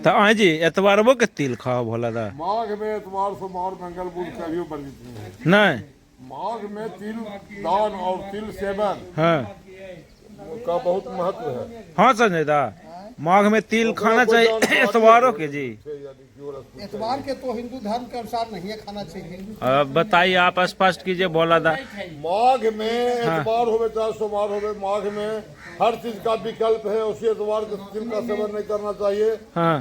तो हाँ जी, एतवारबो के तिल खाओ भोला दा। माघ में एतवार, सोमवार, मंगल, बुध कभी वर्जित नहीं है। नहीं। माघ में तिल दान और तिल सेवन का बहुत महत्व है। हाँ संजय दा, माघ में तिल खाना चाहिए एतवारों के जी। एतवार के तो हिंदू धर्म के अनुसार नहीं है खाना चाहिए। अब बताइए आप, स्पष्ट कीजिए भोला दा। माघ में एतवार होवे चाहे सोमवार होवे, माघ में हर चीज का विकल्प है। उसी एतवार के तिल का सेवन नहीं करना चाहिए।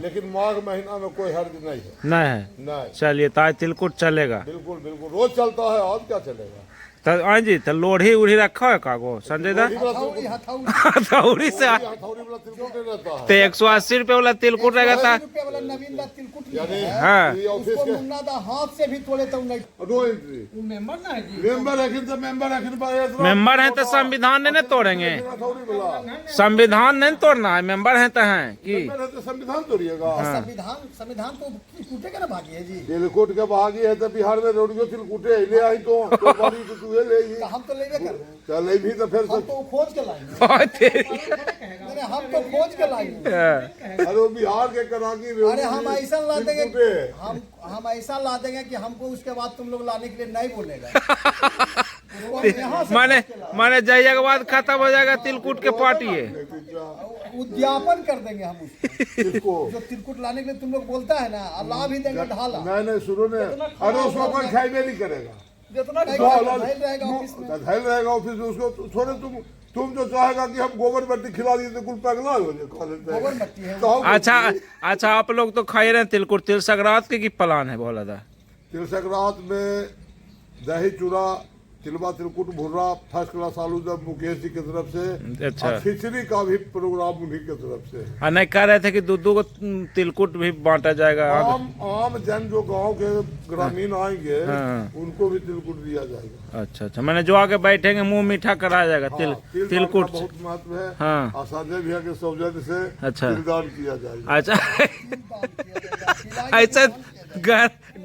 लेकिन माघ महीना में कोई हर्ज नहीं है। नहीं है। नहीं। चलिए, तो आज तिलकुट चलेगा। बिल्कुल बिल्कुल, रोज चलता है, आज क्या चलेगा। तो हाँ जी, तो लोढ़ी उढ़ी रखा है कागो संजय दा? हथौड़ी, हथौड़ी। हथौड़ी से। हथौड़ी वाला तिलकुट नहीं रहता है। तो 180 रुपये वाला तिलकुट रहेगा था। रुपये वाला नवीन दा तिलकुट लिया यानी है। ये ऑफिस उसको के मुन्ना दा हाथ से भी तोड़े तो नहीं। नो एंट्री। मेंबर ना है जी। मेंबर है तो मेंबर है कि मेंबर है तो संविधान नहीं ना तोड़ेंगे। हथौड़ी वाला। संविधान नहीं तोड़ना है, मेंबर है तो हैं कि मेंबर है तो संविधान तोड़िएगा? संविधान, संविधान तो टूटेगा ना भागी है जी। तिलकुट के भागी है तो बिहार में रोडियो तिलकुटे ले आई तो बारी तो तू ले ही। तो हम तो लेबे कर चल भी तो फिर हम तो खोज के लाएंगे। और तेरी- नहीं, हम तो खोज के लाएंगे। अरे वो बिहार के कराकी। अरे हम ऐसा ला देंगे, हम ऐसा ला देंगे कि हमको उसके बाद तुम लोग लाने के लिए नहीं बोलेगा। उसको हम यहाँ से माने खोज के लाएंगे। माने जाइए के बाद खत्म हो जाएगा तिलकुट के पार्टी है। उद्यापन कर देंगे हम उसको। किसको? जो तिलकुट लाने के लिए तुम लोग बोलता है ना, और ला भी देंगे ढाला। नहीं नहीं, सुनो ने, अरे उसको कोई खाइबे नहीं करेगा। जितना घायल रहेगा ऑफिस में। घायल रहेगा ऑफिस में, उसको तो थोड़े तुम जो चाहेगा कि हम गोबर मट्टी खिला दिए तो कुल पगला हो जाए, खा लेते हैं। गोबर मट्टी है। तो हम- अच्छा अच्छा, आप लोग तो खा ही रहे हैं तिलकुट, तिल संक्रांत के की प्लान है भोला दा? तिल संक्रांत में दही चूड़ा, तिलवा, तिलकुट, भुर्रा, फर्स्ट क्लास आलू दम मुकेश जी की तरफ से। और खिचड़ी का भी प्रोग्राम उन्हीं की तरफ से है। और नहीं, कह रहे थे कि दो दो को तिलकुट भी बांटा जाएगा। आम आम जन जो गांव के ग्रामीण आएंगे, उनको भी तिलकुट दिया जाएगा। अच्छा अच्छा, मैंने जो आके बैठेंगे मुंह मीठा कराया जाएगा तिल हाँ, तिल दान तिलकुट का बहुत महत्व है। और संजय भैया के सौजन्य से अच्छा। तिल दान किया जाएगा। अच्छा, ऐसा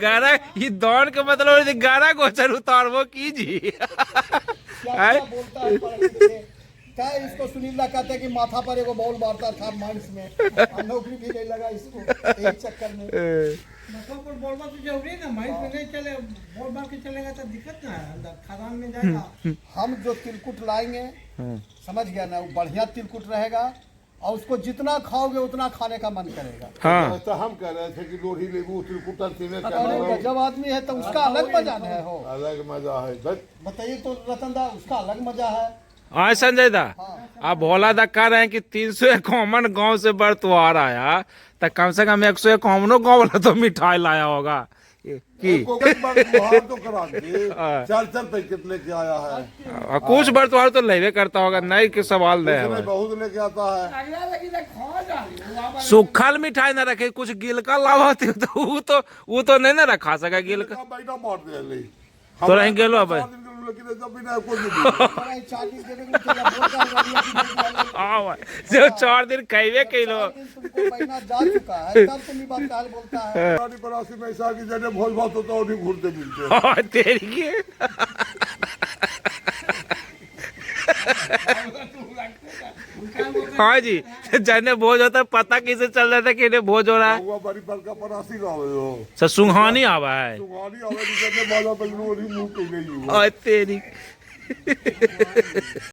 गारा ये दान का मतलब है गारा गोचर उतारबो कीजिए। क्या क्या बोलता है पढ़ लिख के। क्या इसको सुनील दा कहते हैं कि माथा पर एगो बॉल मारता था माइंस में, और नौकरी भी नहीं लगा इसको एक चक्कर में। मतलब पर बोलबा तो जरूरी है ना, माइंस में नहीं चले, बोल मार के चलेगा तो दिक्कत ना है, अंदर खदान में जाएगा। हम जो तिलकुट लाएंगे, समझ गया ना, वो बढ़िया तिलकुट रहेगा और उसको जितना खाओगे उतना खाने का मन करेगा। तो हम कह रहे थे कि लोढ़ी लेबू तिलकुट तिल अरे गजब आदमी है, तो उसका अलग मजा है हो। अलग मजा है बस। बताइए तो रतन दा, उसका अलग मजा है। हाँ संजय दा, आप भोला दा कह रहे हैं कि 351 गांव से बर्तवार आया, तो कम से कम 151 गांव वाला तो मिठाई लाया होगा कि कोई तो क्रांति चार चार पैकेट लेके आया है। कुछ बर्तवार तो लेवे करता होगा, नहीं के सवाल दे उसने बहुत लेके आता है। अगला लगी तो खा जा। सूखल मिठाई ना रखे, कुछ गिलका लावा तो वो तो नहीं ना रखा सका गिलका। बैठा मार दे ले। तो रह गेलो अब। लेकिन जब भी ना कोई नहीं। बड़ा ही 4 दिन देने को चला, बोल रहा है गाड़ियाँ की बोल रहा है। हाँ भाई, जो 4 दिन कहवे कैलो। 4 दिन तुमको महीना जा चुका है, तब तुम ये बात काल बोलता है। रानी परासी में ऐसा कि जने भोज भात होता है उन्हीं घूरते मिलते हैं। हाँ, तेरी के। हाँ जी, जने भोज होता है पता कैसे चल रहा था कि इन्हें भोज हो रहा है? हुआ बड़ी पर का परासी गावे हो। सर सुहानी आवा है। सुहानी आवे जने बाजा बजनो उन्हीं मुंह पे गई हुआ। और तेरी।